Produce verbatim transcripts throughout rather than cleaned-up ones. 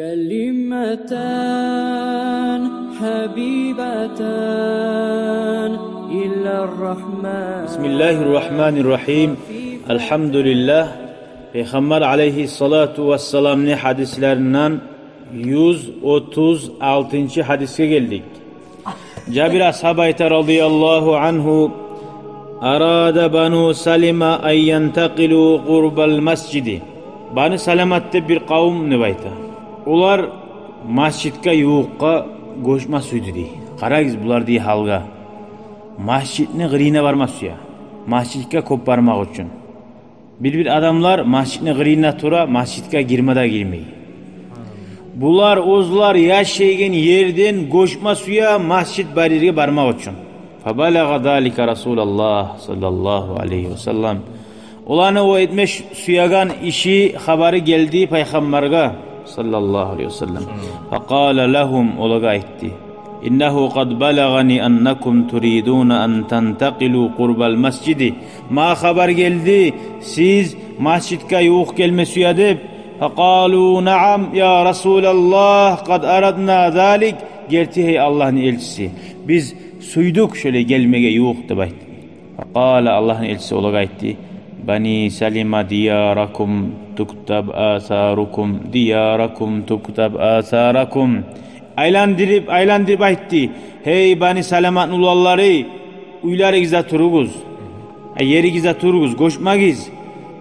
كلمتان حبيبتان إلى الرحمن. بسم الله الرحمن الرحيم. الحمد لله. Пайхаммар алайгьиссалату вассаламны гьадислеринден юз отуз алтынчы гьадисге гелдик. Жабир асгьаб айта, радияллагьу ангьу: «Арада бану Салима ан янтакъилу къурбал масжиди». Бани Саламат деп бир къавум деп айта. Олар масжидге ювукъгъа гёчме сюйдю дей. Къарагъыз булар дей гьалгъа. Масжидни къырыйына барма сюе. Масжидге кёп бармакъ учун. Бир-бир адамлар масжидни къырыйында тура, масжидге гирме де гирмей. Булар оьзлер яшайгъан ерден гёчме сюе, масжид бар ерге бармакъ учун. Фабалагъа залика Расулаллагь саллаллагьу алайгьи ва саллам. Оланы о этме сюеген иши, хабары гелди Пайхаммаргъа саллаллагьу алайгьи ва саллам. Факъала лагьум, олагъа айтды: «Иннагьу къад балагъани аннакум туридуна ан тантакъилу къурбал масжиди». Магъа хабар гелди, сиз масжидге ювукъ гелме сюе деп. Факъалу: «Наам, я Расулаллагь, къад арадна залик». Герти, гьей Аллагьны элчиси, биз сюйдюк шолай гелмеге ювукъ деп айтды. Факъала, Аллагьны элчиси олагъа айтды: «Бани Салима дияракум туктаб асарукум, дияракум туктаб асарукум». Айландырып, айландырып айтды: «Гьей Бани Саламатны уланлары, уьйлеригизде туругъуз, еригизде туругъуз, гёчмегиз.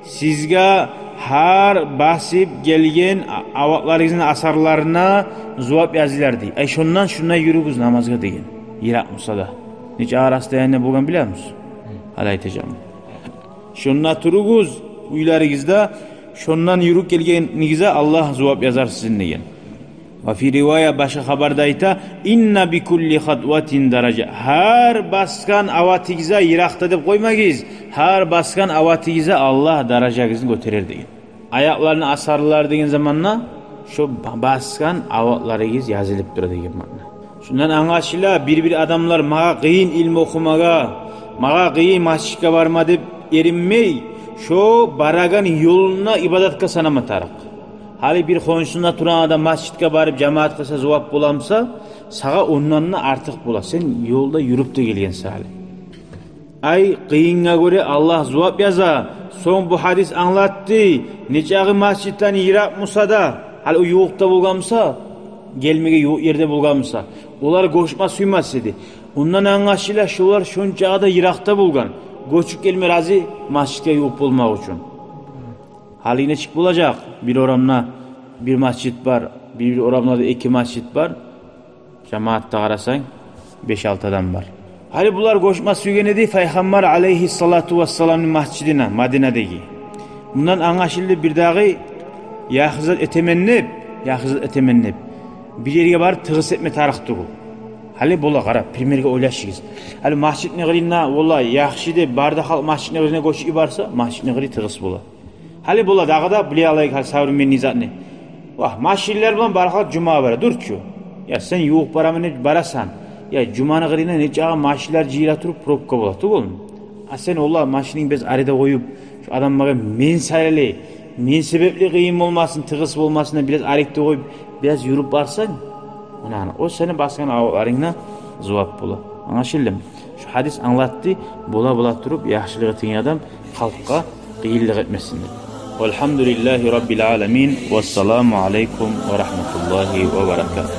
Сизге гьар басып гелген аватларыгъызны асарларына зувап язылар», – дей. Ай, шондан шунда юрюгюз намазгъа деген. Йыракъ буса да. Нече расстояние болгъан билемисиз? Гьали айтажакъман. Шонда туругъуз, уьйлеригизде, шондан юрюп гелгенигизге Аллагь зувап язар сизин деген. Ва фи ривая, башгъа хабарда айта: «Инна бикулли хатватин даража». Гьар басгъан аватыгъызгъа, йыракъда деп къоймагъыз, гьар басгъан аватыгъызгъа Аллагь даражагъызны гётерер деген. Аякъларыны асарлар деген заманда шо ба-, басгъан аватларыгъыз язылып тура деген маъна. Шундан англашыла, бир-бир адамлар магъа къыйын илму охумагъа, магъа къыйын масжидге барма деп эринмей, шо барагъан ёлун да ибадатгъа санама тарыкъ. Гьали бир хоншусунда турагъан адам масжидге барып жамаат къылса зувап боламыса, сагъа ондан да артыкъ бола. Сен ёлда юрюп де гелгенсен гьали. Ай, къыйынгъа гёре Аллагь зувап яза. Сонг бу гьадис англатды: нечакъы масжидден йыракъ буса да, гьали о ювукъда болгъан буса, гелмеге ювукъ ерде болгъан буса, олар гёчме сюймес эди. Ондан англашыла, шолар шончакъы да йыракъда болгъан, гёчюп гелме рази масжидге ювукъ болмакъ учун. Гьали нечик болажакъ? Бир орамда бир масжид бар, бир-бир орамларда эки масжид бар. Жамаатда къарасанг, беш-алты адам бар. Гьали булар гёчме сюйген эди Пайхаммар алайгьиссалату вассаламны масжидине, Мадинадагъы. Мундан англашылды, бир дагъы яхшы зат этемен деп, яхшы зат этемен деп, бир ерге барып тыгъыс этме тарыкъ тюгюл. Гьали бола, къара, примерге ойлашыгъыз. Гьали масжидни къырыйына, валлагь, яхшы деп, бары да халкъ масжидни къырыйына гёчюп барса, масжидни къырый тыгъыс бола. Гьали бола дагъы да, биле алайыкъ гьали современный затны. Вагь, машинлер булан бары халкъ жумагъа бара, дюр чю. Я сен ювукъ бараман деп барасан. Я жуманы къырыйына нечакъы машинлер жыйыла туруп, пробка бола тюгюлмю? А сен, валлагь, машининг бираз ариде къоюп, шо адам магъа мен сайлы, мен себепли къыйын болмасын, тыгъыс болмасын деп бираз арекде къоюп, бираз юрюп барсанг, муна, о сени басгъан аватларынга зувап бола. Англашылдымы? Шо гьадис англатды, бола-бола туруп, яхшылыкъ этеген адам халкъгъа къыйынлыкъ этмесин деп. Валгьамдулиллагьи раббил аламин. Вассаламу алайкум ва рагьматуллагьи ва баракатугь.